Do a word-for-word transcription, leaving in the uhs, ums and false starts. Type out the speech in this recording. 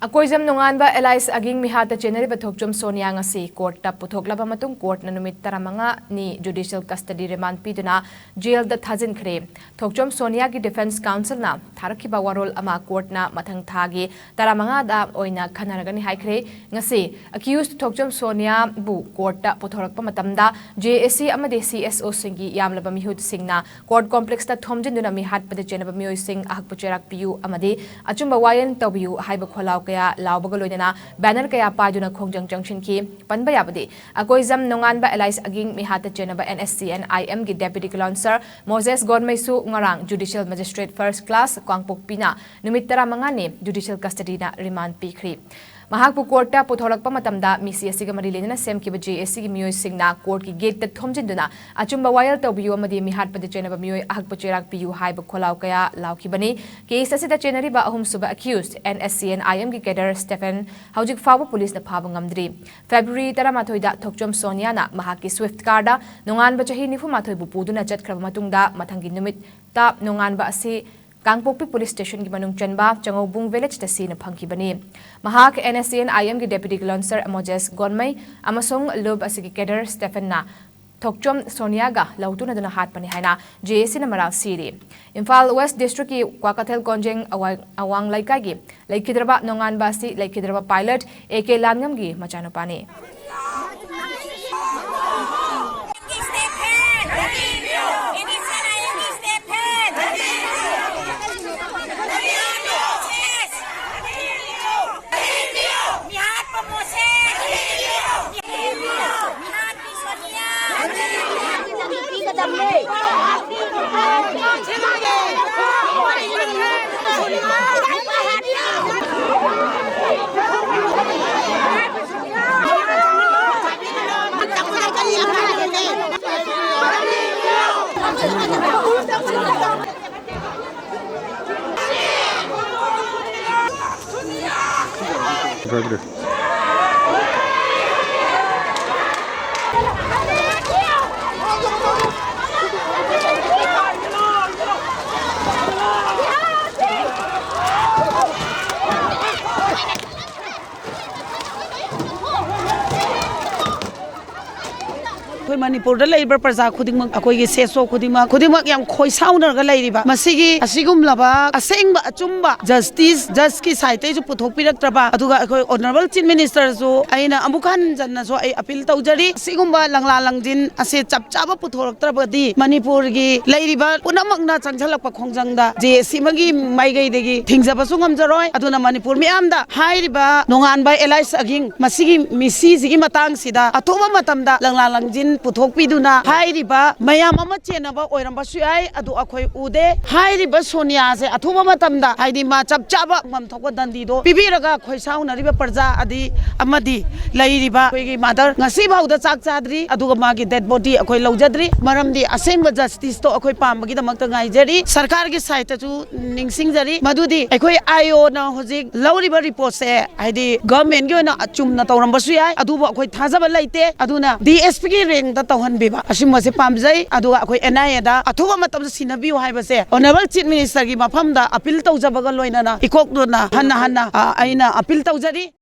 ꯑꯀꯣꯏꯖꯝ ꯅꯣꯡꯉꯥꯟꯕ alias ꯑꯒꯤꯡ ꯃꯤꯍꯥꯠꯇ ꯆꯦꯟꯅꯔꯤꯕ ꯊꯣꯛꯆꯣꯝ ꯁꯣꯅꯤꯌꯥ ꯉꯁꯤ ꯀꯣꯔꯠꯇ ꯄꯨꯊꯣꯛꯂꯕ ꯃꯇꯨꯡ ꯀꯣꯔꯠꯅ ꯅꯨꯃꯤꯠ ꯇꯔꯥꯃꯉꯥꯅꯤ judicial custody remand ꯄꯤꯗꯨꯅ ꯖꯦꯜꯗ ꯊꯥꯖꯤꯟꯈ꯭ꯔꯦ꯫ ꯊꯣꯛꯆꯣꯝ ꯁꯣꯅꯤꯌꯥꯒꯤ defence counselꯅ ꯊꯥꯔꯛꯈꯤꯕ ꯋꯥꯔꯣꯜ ꯑꯃ ꯀꯣꯔꯠꯅ ꯃꯊꯪ ꯊꯥꯒꯤ ꯇꯔꯥꯃꯉꯥꯗ ꯑꯣꯏꯅ ꯈꯟꯅꯔꯒꯅꯤ ꯍꯥꯏꯈ꯭ꯔꯦ꯫ ꯉꯁꯤ accused ꯊꯣꯛꯆꯣꯝ ꯁꯣꯅꯤꯌꯥꯕꯨ ꯀꯣꯔꯠꯇ ꯄꯨꯊꯣꯔꯛꯄ ꯃꯇꯝꯗ ꯖꯦ ꯑꯦ ꯁꯤ ꯑꯃꯗꯤ ꯁꯤ ꯑꯦꯁ ꯑꯣꯁꯤꯡꯒꯤ ꯌꯥꯝꯂꯕ ꯃꯤꯍꯨꯠꯁꯤꯡꯅ ꯀꯣꯔꯠ ꯀꯣꯝꯄ꯭ꯂꯦꯛꯁꯇ ꯊꯣꯝꯖꯤꯟꯗꯨꯅ ꯃꯤꯍꯥꯠꯄꯗ ꯆꯦꯟꯅꯕ ꯃꯤꯑꯣꯏꯁꯤꯡ ꯑꯍꯛꯄ ꯆꯩꯔꯥꯛ ꯄꯤꯌꯨ ꯑꯃꯗꯤ ꯑꯆꯨꯝꯕ ꯋꯥꯌꯦꯜ ꯇꯧꯕꯤꯌꯨ ꯍꯥꯏꯕ ꯈꯣꯜꯂꯥꯎ ꯀꯌꯥ ꯂꯥꯎꯕꯒ ꯂꯣꯏꯅꯅ banner ꯀꯌꯥ ꯄꯥꯏꯗꯨꯅ ꯈꯣꯡꯖꯪ ꯆꯪꯁꯤꯟꯈꯤ꯫ ꯄꯟꯕ ꯌꯥꯕꯗꯤ, ꯑꯀꯣꯏꯖꯝ ꯅꯣꯡꯉꯥꯟꯕ alias ꯑꯒꯤꯡ ꯃꯤꯍꯥꯠꯇ ꯆꯦꯟꯅꯕ N S C N I Mꯒꯤ deputy councillor ꯃꯣꯖꯦꯁ ꯒꯣꯟꯃꯩꯁꯨ ꯉꯔꯥꯡ judicial magistrate first class ꯀꯥꯡꯄꯣꯛꯄꯤꯅ ꯅꯨꯃꯤꯠ ꯇꯔꯥꯃꯉꯥꯅꯤ judicial custodyꯗ remand ꯄꯤꯈ꯭ꯔꯤ꯫ ꯃꯍꯥꯛꯄꯨ ꯀꯣꯔꯠꯇ ꯄꯨꯊꯣꯔꯛꯄ ꯃꯇꯝꯗ ꯃꯤꯁꯤ ꯑꯁꯤꯒ ꯃꯔꯤ ꯂꯩꯅꯅ ꯁꯦꯝꯈꯤꯕ ꯖꯦ ꯑꯦ ꯁꯤꯒꯤ ꯃꯤꯑꯣꯏꯁꯤꯡꯅ ꯀꯣꯔꯠꯀꯤ ꯒꯦꯠꯇ ꯊꯣꯝꯖꯤꯟꯗꯨꯅ ꯑꯆꯨꯝꯕ ꯋꯥꯌꯦꯜ ꯇꯧꯕꯤꯌꯨ ꯑꯃꯗꯤ ꯃꯤꯍꯥꯠꯄꯗ ꯆꯦꯟꯅꯕ ꯃꯤꯑꯣꯏ ꯑꯍꯛꯄ ꯆꯩꯔꯥꯛ ꯄꯤꯌꯨ ꯍꯥꯏꯕ ꯈꯣꯜꯂꯥꯎ ꯀꯌꯥ ꯂꯥꯎꯈꯤꯕꯅꯤ꯫ ꯀꯦꯁ ꯑꯁꯤꯗ ꯆꯦꯟꯅꯔꯤꯕ ꯑꯍꯨꯝꯁꯨꯕ accused N S C N I Mꯒꯤ cadre Stephen ꯍꯧꯖꯤꯛ ꯐꯥꯎꯕ ꯄꯨꯂꯤꯁꯅ ꯐꯥꯕ ꯉꯝꯗ꯭ꯔꯤ꯫ ꯐꯦꯕ꯭ꯔꯨꯋꯥꯔꯤ ꯇꯔꯥꯃꯥꯊꯣꯏꯗ ꯊꯣꯛꯆꯣꯝ ꯁꯣꯅꯤꯌꯥꯅ ꯃꯍꯥꯛꯀꯤ Swift carꯗ ꯅꯣꯡꯉꯥꯟꯕ ꯆꯍꯤ ꯅꯤꯐꯨ ꯃꯥꯊꯣꯏꯕꯨ ꯄꯨꯗꯨꯅ ꯆꯠꯈ꯭ꯔꯕ ꯃꯇꯨꯡꯗ ꯃꯊꯪꯒꯤ ꯅꯨꯃꯤꯠꯇ ꯅꯣꯡꯉꯥꯟꯕ ꯑꯁꯤ ꯀꯥꯡꯄꯣꯛꯄꯤ police stationꯒꯤ ꯃꯅꯨꯡ ꯆꯟꯕ ꯆꯉꯧꯕꯨꯡ villageꯇ ꯁꯤꯅ ꯐꯪꯈꯤꯕꯅꯤ꯫ ꯃꯍꯥꯛ N S C N I Mꯒꯤ deputy councillor ꯃꯣꯖꯦꯁ ꯒꯣꯟꯃꯩ ꯑꯃꯁꯨꯡ ꯂꯨꯞ ꯑꯁꯤꯒꯤ cadre Stephenꯅ ꯊꯣꯛꯆꯣꯝ ꯁꯣꯅꯤꯌꯥꯒ ꯂꯧꯇꯨꯅꯗꯨꯅ ꯍꯥꯠꯄꯅꯤ ꯍꯥꯏꯅ J A Cꯅ ꯃꯔꯥꯜ ꯁꯤꯔꯤ꯫ ꯏꯝꯐꯥꯜ West Districtꯀꯤ ꯀ꯭ꯋꯥꯀꯩꯊꯦꯜ ꯀꯣꯟꯖꯦꯡ ꯑꯋꯥ-, ꯑꯋꯥꯡ ꯂꯩꯀꯥꯏꯒꯤ ꯂꯩꯈꯤꯗ꯭ꯔꯕ ꯅꯣꯡꯉꯥꯟꯕ ꯑꯁꯤ ꯂꯩꯈꯤꯗ꯭ꯔꯕ pilot A K ꯂꯥꯟꯉꯝꯒꯤ ꯃꯆꯥꯅꯨꯄꯥꯅꯤ꯫ ꯑꯩꯈꯣꯏ ꯃꯅꯤꯄꯨꯔꯗ ꯂꯩꯔꯤꯕ ꯄ꯭ꯔꯖꯥ ꯈꯨꯗꯤꯡꯃꯛ, ꯑꯩꯈꯣꯏꯒꯤ ꯁꯦꯁꯣ ꯈꯨꯗꯤꯡꯃꯛ, ꯈꯨꯗꯤꯡꯃꯛ ꯌꯥꯝ ꯈꯣꯏꯁꯥꯎꯅꯔꯒ ꯂꯩꯔꯤꯕ ꯃꯁꯤꯒꯤ ꯑꯁꯤꯒꯨꯝꯂꯕ ꯑꯁꯦꯡꯕ ꯑꯆꯨꯝꯕ ꯖꯁꯇꯤꯁ, ꯖꯁꯀꯤ ꯁꯥꯏꯠꯇꯩꯁꯨ ꯄꯨꯊꯣꯛꯄꯤꯔꯛꯇ꯭ꯔꯕ, ꯑꯗꯨꯒ ꯑꯩꯈꯣꯏ ꯑꯣꯅꯔꯦꯕꯜ ꯆꯤꯐ ꯃꯤꯅꯤꯁꯇꯔꯁꯨ ꯑꯩꯅ ꯑꯃꯨꯛ ꯍꯟꯖꯟꯅꯁꯨ ꯑꯩ ꯑꯄꯤꯜ ꯇꯧꯖꯔꯤ꯫ ꯑꯁꯤꯒꯨꯝꯕ ꯂꯪꯂꯥ ꯂꯪꯖꯤꯟ ꯑꯁꯦ ꯆꯞ ꯆꯥꯕ ꯄꯨꯊꯣꯔꯛꯇ꯭ꯔꯕꯗꯤ ꯃꯅꯤꯄꯨꯔꯒꯤ ꯂꯩꯔꯤꯕ ꯄꯨꯝꯅꯃꯛꯅ ꯆꯪꯁꯤꯜꯂꯛꯄ ꯈꯣꯡꯖꯪꯗ ꯖꯦ ꯑꯦꯁ ꯁꯤ ꯑꯃꯒꯤ ꯃꯥꯏꯀꯩꯗꯒꯤ ꯊꯤꯡꯖꯕꯁꯨ ꯉꯝꯖꯔꯣꯏ꯫ ꯑꯗꯨꯅ ꯃꯅꯤꯄꯨꯔ ꯃꯤꯌꯥꯝꯗ ꯍꯥꯏꯔꯤꯕ ꯅꯣꯡꯉꯥꯟꯕ ꯑꯦꯂꯥꯏꯁ ꯑꯒꯤꯡ ꯃꯁꯤꯒꯤ ꯃꯤꯁꯤꯁꯤꯒꯤ ꯃꯇꯥꯡꯁꯤꯗ ꯑꯊꯨꯕ ꯃꯇꯝꯗ ꯂꯪꯂꯥ ꯂꯪꯖꯤꯟ ꯄꯨꯊꯣꯛꯄꯤꯗꯨꯅ ꯍꯥꯏꯔꯤꯕ ꯃꯌꯥꯝ ꯑꯃ ꯆꯦꯟꯅꯕ ꯑꯣꯏꯔꯝꯕꯁꯨ ꯌꯥꯏ, ꯑꯗꯨ ꯑꯩꯈꯣꯏ ꯎꯗꯦ꯫ ꯍꯥꯏꯔꯤꯕ ꯁꯣꯅꯤꯌꯥꯁꯦ ꯑꯊꯨꯕ ꯃꯇꯝꯗ, ꯍꯥꯏꯗꯤ ꯃꯥ ꯆꯞ ꯆꯥꯕ ꯊꯣꯛꯄ ꯗꯟꯗꯤꯗꯣ ꯄꯤꯕꯤꯔꯒ ꯑꯩꯈꯣꯏ ꯁꯥꯎꯅꯔꯤꯕ ꯄ꯭ꯔꯖꯥ ꯑꯗꯤ ꯑꯃꯗꯤ ꯂꯩꯔꯤꯕ ꯑꯩꯈꯣꯏꯒꯤ ꯃꯥꯗꯔ ꯉꯁꯤ ꯐꯥꯎꯗ ꯆꯥꯛ ꯆꯥꯗ꯭ꯔꯤ, ꯑꯗꯨꯒ ꯃꯥꯒꯤ ꯗꯦꯗ ꯕꯣꯗꯤ ꯑꯩꯈꯣꯏ ꯂꯧꯖꯗ꯭ꯔꯤ꯫ ꯃꯔꯝꯗꯤ ꯑꯁꯦꯡꯕ ꯖꯁꯇꯤꯁꯇꯣ ꯑꯩꯈꯣꯏ ꯄꯥꯝꯕꯒꯤꯗꯃꯛꯇ ꯉꯥꯏꯖꯔꯤ꯫ ꯁꯔꯀꯥꯔꯒꯤ ꯁꯥꯏꯠꯇꯁꯨ ꯅꯤꯡꯁꯤꯡꯖꯔꯤ ꯃꯗꯨꯗꯤ ꯑꯩꯈꯣꯏ ꯑꯥꯏ ꯑꯣꯅ ꯍꯧꯖꯤꯛ ꯂꯧꯔꯤꯕ ꯔꯤꯄꯣꯔꯠꯁꯦ ꯍꯥꯏꯗꯤ ꯒꯚꯔꯟꯃꯦꯟꯒꯤ ꯑꯣꯏꯅ ꯑꯆꯨꯝꯅ ꯇꯧꯔꯝꯕꯁꯨ ꯌꯥꯏ, ꯑꯗꯨꯕꯨ ꯑꯩꯈꯣꯏ ꯊꯥꯖꯕ ꯂꯩꯇꯦ꯫ ꯑꯗꯨꯅ ꯗꯤ ꯑꯦꯁ ꯄꯤꯒꯤ ꯔꯦꯡꯗ ꯇꯧꯍꯟꯕꯤꯕ ꯑꯁꯤꯒꯨꯝꯕꯁꯦ ꯄꯥꯝꯖꯩ꯫ ꯑꯗꯨꯒ ꯑꯩꯈꯣꯏ ꯑꯦꯟ ꯑꯥꯏ ꯑꯦꯗ ꯑꯊꯨꯕ ꯃꯇꯝꯗ ꯁꯤꯟꯅꯕꯤꯌꯨ ꯍꯥꯏꯕꯁꯦ ꯑꯣꯅꯔꯦꯕꯜ ꯆꯤꯐ ꯃꯤꯅꯤꯁꯇꯔꯒꯤ ꯃꯐꯝꯗ ꯑꯄꯤꯜ ꯇꯧꯖꯕꯒ ꯂꯣꯏꯅꯅ ꯏꯀꯣꯛꯇꯨꯅ ꯍꯟꯅ ꯍꯟꯅ, ꯑ, ꯑꯩꯅ ꯑꯄꯤꯜ ꯇꯧꯖꯔꯤ꯫